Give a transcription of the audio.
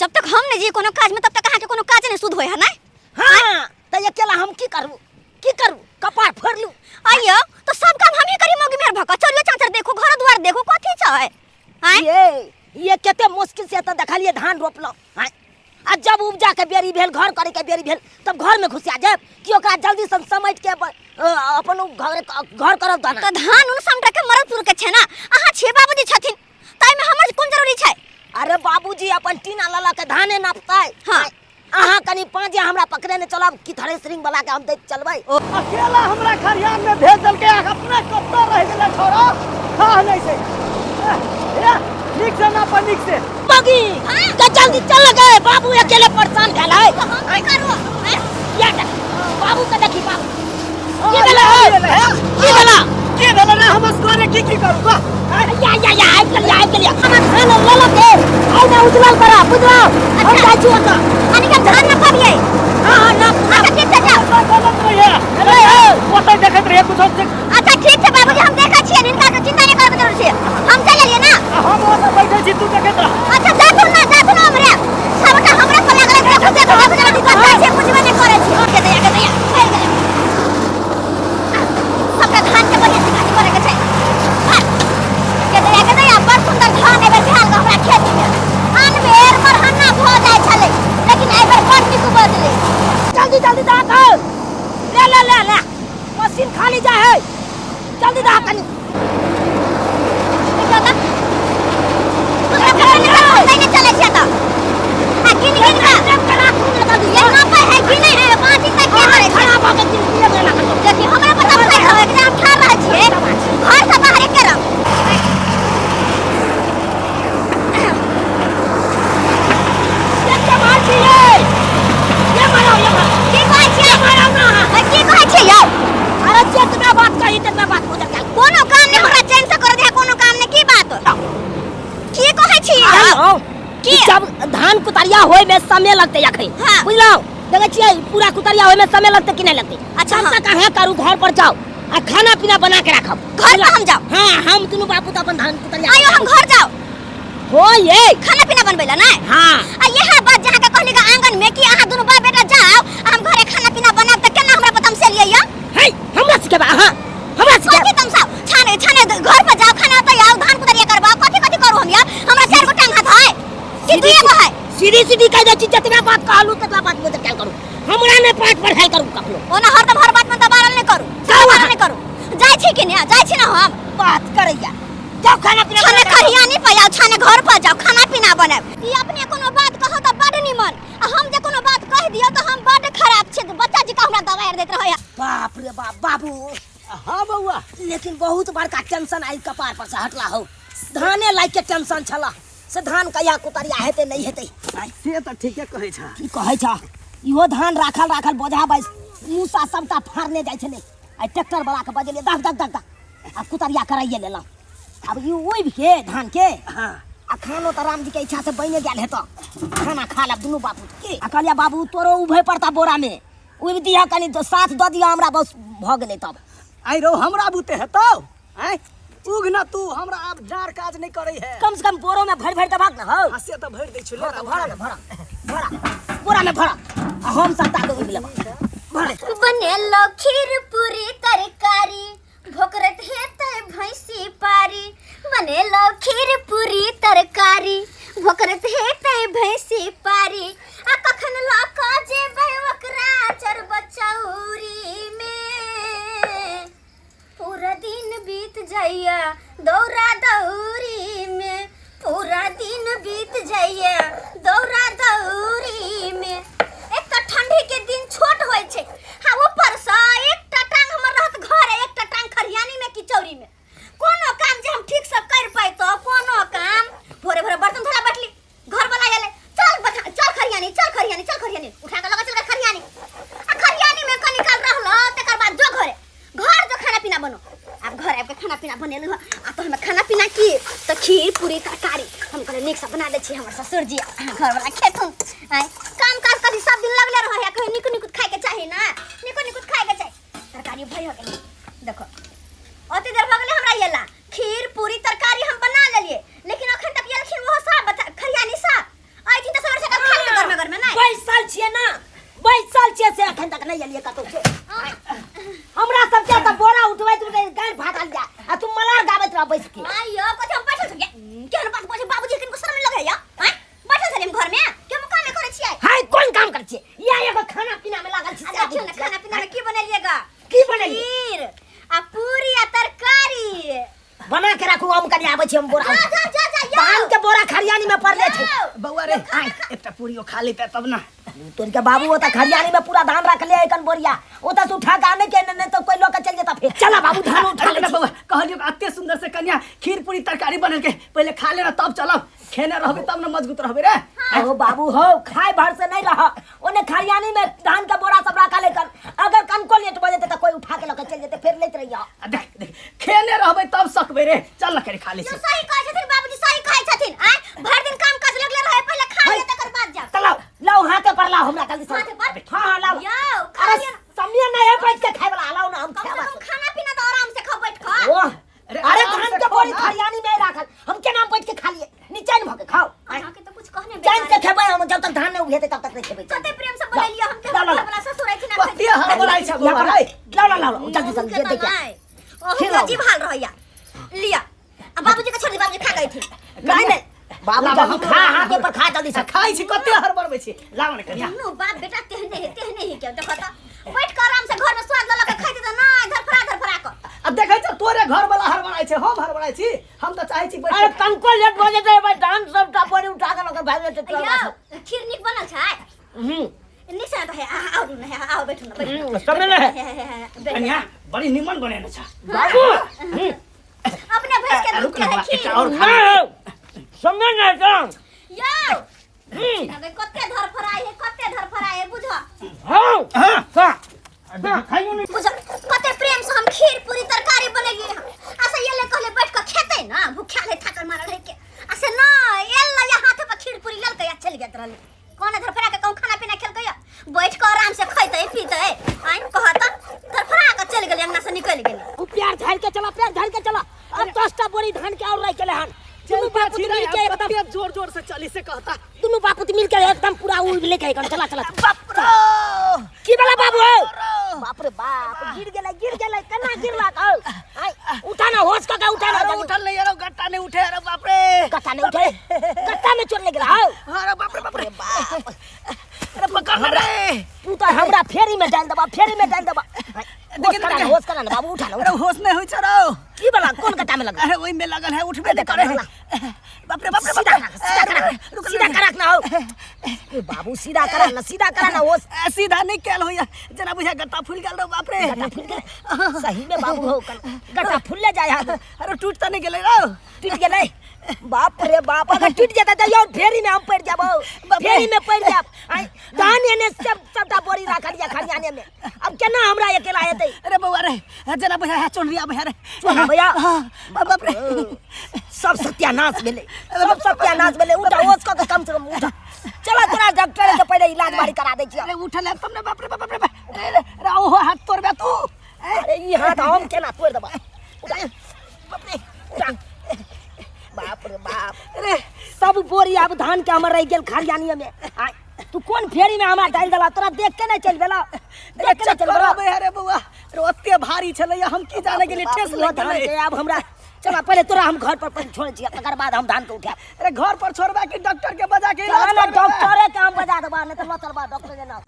जब तक हम नहीं जी कोनो काज में तब तक अहाँ के कोनो काज नहीं शुद्ध होय है ना। हाँ त अकेला हम की करू, की करू, कपार फोड़लू। आइयो तो सब काम हम ही करी मोगी मेहर भक चलियो चाचर देखो घर द्वार देखो कथी छै। आँय? ये कते मुश्किल से त देखलिए धान रोपलो। आँय? आ जब उपजा के बेरी भेल, घर करे के बेरी भेल, तब घर में घुसिया जाब कि ओकरा जल्दी से समेट के अपन उ घर करब दाना। तो धान उन समटा के मरद पुर के छै ना, अहाँ छे बाबूजी छथिन ताई में हमर कोन जरूरी छै? अरे बाबूजी अपन टीना लला के धाने नापतै। हाँ। अहाँ कनी पाँजे हमरा पकड़े ने चलब कि थ्रेसरिंग वाला के हम दैत चलबै। अकेला हमरा खरियान में भेज देलकै, अपने कत्ता रह गेलै छोरा, खा नहीं से। ए, नीक से ना पर नीक से। बगी, हाँ। तो जल्दी चल गए, बाबू अकेले परेशान भेल है। तो हम की करू? हैं? या देख, बाबू के देखी बाबू। हाँ, की भेलै? की भेलै, हैं? की भेलै? की भेलै रे? हम असगरे की की करू? वाह, हैं? या, या, या, आबि गेलियै, आबि गेलियै। हमर धान लऽ लऽ के, आउ ने उजरल करा, बुझलौ? हम अच्छा। जाइ छी ओतऽ। यानी कि हम धान नपबियै? हाँ, हाँ, नाप, नाप। अच्छा, ठीक छै, जाउ। गलत रहियै। अरे, हौ। ओतऽ देखैत रहियै, कुछो देख- अच्छा, ठीक छै बाबूजी, हम देखै छियै, हिनका के चिंता नहि करैके जरूरत छै। हम चलि एलियै ना? आ हम ओतऽ बैठल छी, तू देखैत रह। अच्छा, जाथुन ना, जाथुन हमरे। सबटा हमरा पर लागल है, देखू, देखू, देखू, देखू, कतऽ छै, बुझबे नहि करै छी। के दैया, के दैया, फैल गेलै। सबटा धान के बढ़िया से काज करैके छै। हाँ। के दैया, के दैया, बड़ सुंदर धान एहि बेर भेल हमरा खेत में। आन बेर मरहन्ना भऽ जाइ छलै, लेकिन एहि बेर बड़ नीक उपजलै। जल्दी जल्दी दऽ दऽ। ले, ले, ले, ले। मशीन खाली जा है, जल्दी दऽ कनी। देखियौ तऽ। हमरा पता नहि चलै, नहि चलै छै तऽ। आ गिन गिन कऽ। ये नापै है कि नहि है, पाँच दिन तक के करै छै? खराब भऽ गेल, गिन गिन कऽ राखल। देखियौ, हमरा पता नहि है, एकदम ठाढ़ रहै छियै। घर से बाहर एके रंग। ये मार छियै। ये मारो, ये मारो। की कहै छियै? मारो ना अहाँ। ए, की कहै छियै यौ? अरे जितना बात कही तितना बात गुजर गेल। कोनो काम नहि हमरा चैन से करऽ दिया, कोनो काम नहि, की बात? की कहै छियै यौ? हेलो। की? जब धान कुतरिया होय में समय लगतै अखन। हाँ। बुझलौ? देखै छियै पूरा कुतरिया होय में समय लगतै कि नहि लगतै? अच्छा, तब हाँ। तक अहाँ करू घर पर जाउ आ खाना पीना बना के राखब। घर पर हम जाउ? हाँ, हम दुनू बापू तऽ अपन धान कुतरिया आइयो हम घर जाउ? हो ये। खाना पीना बनबै ला नहि? हाँ। आ इएह बात जे अहाँके कहली गे आंगन में कि अहाँ दुनू बाप बेटा जाउ आ हम घरे खाना पीना बनायब, तऽ केना हमरा पर तमसेलियै यौ? हे, हमरा सिखेबै अहाँ? हमरा सिखेबै? कथी तमसाउ? छाने छाने घर पर जाउ, खाना तैयार, धान कुतरिया करबाउ, कथी कथी करू हम यौ? हमरा चारि गो टांग हाथ है कि दुइए गो है? सीधी सीधी कहि दै छी, जतबा बात कहलू ततबा बात गुजर कयल करू। हमरा नहि पाठ पढ़ाइ करू कखनो। ओना हरदम हर बात में दबारल नहि करू, जाउ दबारल अहाँ। नहि करू। जाइ छी कि नहि? जाइ छी ना हम? बात करैया। जाउ खाना पीना छाने बना के राखू। खरियानी पर जाउ, छाने घर पर जाउ, खाना पीना बनायब। ई अपने कोनो बात कहू तऽ बड निमन, आ हम जे कोनो बात कहि दियौ तऽ हम बड खराब छी। बच्चा जी के हमरा दबारि दैत रहैया। बाप रे बाप बाबू। हाँ बौआ। लेकिन बहुत बड़का टेंशन आई कपार पर से हटला हौ। धाने लाइक के टेंशन छला, से धान कहिया कुतरिया हेतै नहि हेतै। से तऽ ठीके कहै छह। की कहै छह? इहो धान राखल राखल बोझा बैस मूसा सबटा फाड़ने जाइ छलै। आइ ट्रैक्टर वाला के बजेलियै, दग दग दग दग, आब कुतरिया कराइए लेलहुँ। आब ई उबि के धान के। हाँ। आ खानो तऽ रामजी के इच्छा से बनि गेल हेतौ, खाना खा लेब दुनू बापू के। आ कहलियै बाबू तोरो उभे पड़ता बोरा में, उबि दिहऽ कनी साथ दऽ दिहऽ हमरा, बस भऽ गेलै तब। आइ रौ हमरा बुते हेतौ? आँय उग ना तू, हमरा आब डार काज नहि करै है। कम से कम बोरो में भरि भरि देबहक ने हौ। हाँ, से तऽ भरि दै छियौ, ले भरा, ना, भरा ना, भरा, भरा, बोरा में भरा, आ हम सबटा के उबि लेबऽ। भरा। बनेलौ खीर पूरी तरकारी, भोकरत हेतै भैंसी पारी। बनेलौ खीर पूरी तरकारी, भोकरत हेतै भैंसी पारी। आ कखन लऽ कऽ जेबै ओकरा चरबचौरी में, पूरा दिन बीत जाइया दौरा दौरी में, पूरा दिन बीत जाइया दौरा दौरी में। एक तऽ ठंडी के दिन छोट होइ छै, हाँ ऊपर से एकटा टांग हमर रहत घर, एकटा टांग खरियानी में कि चौरी में। कोनो काम जे हम ठीक से कर पैतो, कोनो काम। भोरे भोरे बर्तन धोला बैठली, घर वाला आयल, चल बचा, चल खरियानी, चल खरियानी, चल खरियानी, उठा के लगा चल गए खरियानी। आ खरियानी में कनी काल रहल, तकर बाद जो घरे, घर जो खाना पीना बनो। आब घर आबि के खाना पीना बनेलहुँ हँ। आ तो हमे खाना पीना की तऽ खीर पूरी तरकारी हम कहलियै नीक से बना दै छी, हमर ससुर जी घर वाला खेथुन। आँय काम काज कथी सब दिन लगले रहै है, कहीं नीक नीक खाय के चाही ना, नीक नीक खाय के चाही। तरकारी भई हो गेलै, देखो अति देर भऽ गेलै हमरा एला। खीर पूरी तरकारी हम बना लेलियै, लेकिन अखन तक एलखिन ओहो साहब बच्चा खरियानी साहब अयथिन तऽ सवेरे सकाल छियै ना, बैसल छियै से अखन तक नहि एलियै कतौ से। हमरा सबके तऽ बोरा उठबैत उठबैत गारि फाटल जाय आ तू मलार गाबैत रह बैस के। आइयो कथी हम बैठल छलियै? केहन बात बजै बाबूजी, किनको शरम नहि लगैया? आँय, बैठल छलियै हम घरमे के हम कामे करै छियै? हाय, कोन काम करै छियै? या एगो खाना पीना में लागल छी। आ देखियौ ने, खाना पीना में की बनेलियै गा? की बनेलियै? खीर आ पूरी आ तरकारी। बना के राखू, हम कनि आबै छी, हम बोरा जा जा जा जा यौ। धान के बोरा खरियानी में पड़ले छै। यौ। बौआ रे, एकटा पूरियो खा लेते तब ना। तोर के बाबू ओता खरियानी में पूरा धान रख ले एकन बोरिया, ओता से उठा के आने के नहीं तो कोई लऽ के चल जेता। फेर चला बाबू, धान उठा अरे ले ना बौआ, कहलियो कि अते सुंदर से कन्या खीर पूरी तरकारी बनल के पहले खा लेना तब चलब, खेने रहबे तब ना मजबूत रहबे रे। ओ बाबू हो, खाए भर से नहीं रहा, ओने खरियानी में धान के बोरा सब रखा लेकर अगर कनको लेट बजे त कोई उठा के लके चल जेते, फिर लेत रहिया। आ देख देख, खेने रहबे तब सकबे रे, चल ना करे खा ले यौ छी। सही कहै छथिन बाबूजी, सही कहै छथिन। आँय, भरि दिन काम काज लगले रहे, पहिले खा ले तकर बाद जाओ। त लाओ लाओ, हाथे पर लाओ हमरा जल्दी से। हाथे पर? हां हां लाओ। यौ, खा अरे लिअ। समय नहीं है बैठ के खाए वाला, लाओ ना हम कम से खाए। कम खाना पीना तो आराम से खाओ बैठ के। ओह, अरे अरे आराम धान से के खाओ बोरी ना। खरियानी में राखल, हम केना बैठ के खा लिए? निचैन भ के खाओ। अहाँ के तो कुछ कहने चैन से खेबै हम, जब तक धान नहीं उगेते तब तक नहीं खेबै। कते प्रेम से बनेलियै हम के लाओ, लाओ। वाला ससुर अछि ना। कते हड़बड़ाइ छै बौआ रे? लाओ लाओ लाओ, जल्दी जल्दी दे के ओहो खिलाओ। अजीब हाल रहैया। लिया आ बाबूजी के छोड़ दी, बाबूजी खा गई थी। नहीं नहीं बाबू, लाओ, जल्दी हमरो खा, लाओ। हाथे पर खा जल्दी से। खाइ छी, कते हड़बड़बै छी? लाओ ने कन्या। दुनू बाप बेटा तेहने है, तेहने ही के देखो त बैठ के आराम से घर में स्वाद ल ल के खाइते त ना धरफड़ा धरफड़ा के। आ देखै छ तोरे घर वाला हड़बड़ाइ छै, हम हड़बड़ाइ छी? हम तऽ चाहै छी बैठ अरे के- तनको लेट भऽ जेतै भाई, धान सबटा बोरी उठा के लऽ के भागि जेतै तोरा यौ बाप। खीर नीक बनल छै? हम्म। नीक छै त हे, आउ न हे, आउ बैठू न, बैठू। समय नहि है। हे, हे, हे, हे, बैठू। कन्या बड़ी निमन बनेने छ। बाबू हम्म। अपने भैंस के दूध रुक के ना है बा, खीर। एकटा और खा ले। नहीं, समय नहीं है। यौ हम्म। अगे कते धरफड़ाइ है, कते धरफड़ाइ है बुझ। हाँ हाँ। हाँ। खाइयो नहीं। बुझ कते प्रेम से हम खीर पूरी तरकारी बनेलियै हन। आ से एले कहले बैठ के खेतै ना, भूखायल है, थाकल मारल है के। आ से ना एल या हाथ पर खीर पूरी ललकै आ चलि गेल रहलै। कोन धरफड़ा के कहूँ खाना पीना खेलकै या? बैठ के आराम से खैतै पीतै। आइ कहत धरफड़ा के चलि गेलै, अंगना से निकलि गेलै। उ प्यार झाड़ के चला, प्यार झाड़ के चला। अब 10टा बोरी धान के और रह गेलै हन। दुनू चलते बापूत छी रे, मिल के अब एकदम कते जोर जोर से चली से कहता। दुनू बापूत मिल के एकदम पूरा उड़ लेके एकदम चला चला। बाप रे! की भेलै बाबू हौ? बाप रे बाप, गिर गेलै, गिर गेलै, केना गिरलक हौ? आइ, उठा ना, होश कऽ के उठा ना। अरे जल्दी। उठल नहीं, अरे गट्टा नहीं उठे, अरे बाप रे। गट्टा नहीं उठे? गट्टा में चोट लग गेल हौ? अरे बाप रे बाप रे। बाप। अरे पकड़ ना रे। तू तऽ हमरा फेरी में डालि देबा, फेरी में डालि देबा। होश देखिन, करा ना, देखिन। होश करा ना बाबू, उठा ना, अरे उठा। होश नहीं होई छ रौ। की वाला कोन गट्टा में लगल? अरे ओई में लगल है, उठबे नहीं करे। बाप रे बाप रे बाप सीधा रे। करा, सीधा करा, रुक, सीधा रुक। करा ना हौ। ए बाबू, सीधा करा ना, सीधा करा ना, होश। सीधा नहीं कैल होइया, जना बुझा गट्टा फूल गेल रौ, बाप रे। गट्टा फूल गेल? सही में बाबू हौ, गट्टा फूलले जाय हाथ। अरे टूट त नहीं गेलै रौ। टूट गेलै? बाप रे बाप, अगर टूट जेतै त यौ फेरी में हम पड़ि जाबौ, बाप रे। फेरी में पड़ि जाब। आइ धान एने सब सबटा बोरी राखल या खरियाने में, अब केना हमरा अकेला हेतै? अरे बौआ रे, जना बुझा है चोनरिया भैया रे। चोनरिया भैया? हाँ, बाप रे। सब सत्यानाश भेलै, सब सत्यानाश भेलै। उठा, होश कऽ के कम से कम उठा। चला तोरा डॉक्टर के पहिले इलाज बारी करा दै छियौ। अरे उठल है तब ने, बाप रे बाप रे बाप रे। अरे, अरे, ओहो हाथ तोड़बे तू। अरे ई हाथ हम केना तोड़ि देबा? उठा, बाप रे। उठा। बाप रे बाप, अरे सब बोरी आब धान के हमर रहि गेल खरियानी में। आय, तू कोन फेरी में हमरा डालि देला? तोरा देख के नहीं चलि गेला, देख के नहीं चलि चक्कर गेला। आबै है रे बौआ, अरे ओते भारी छलैया, हम की जाने गेली ठेस बाप लागि रे, धान गेलै। के आब हमरा चला पहिले तोरा हम घर पर पहिले छोड़ै छियै, तकर बाद हम धान के उठायब। अरे घर पर छोड़बा कि डॉक्टर के बजा के इलाज चला ना, करबा? डॉक्टरे के हम बजा देबा, नहीं तऽ लऽ चलबा डॉक्टर के नाम।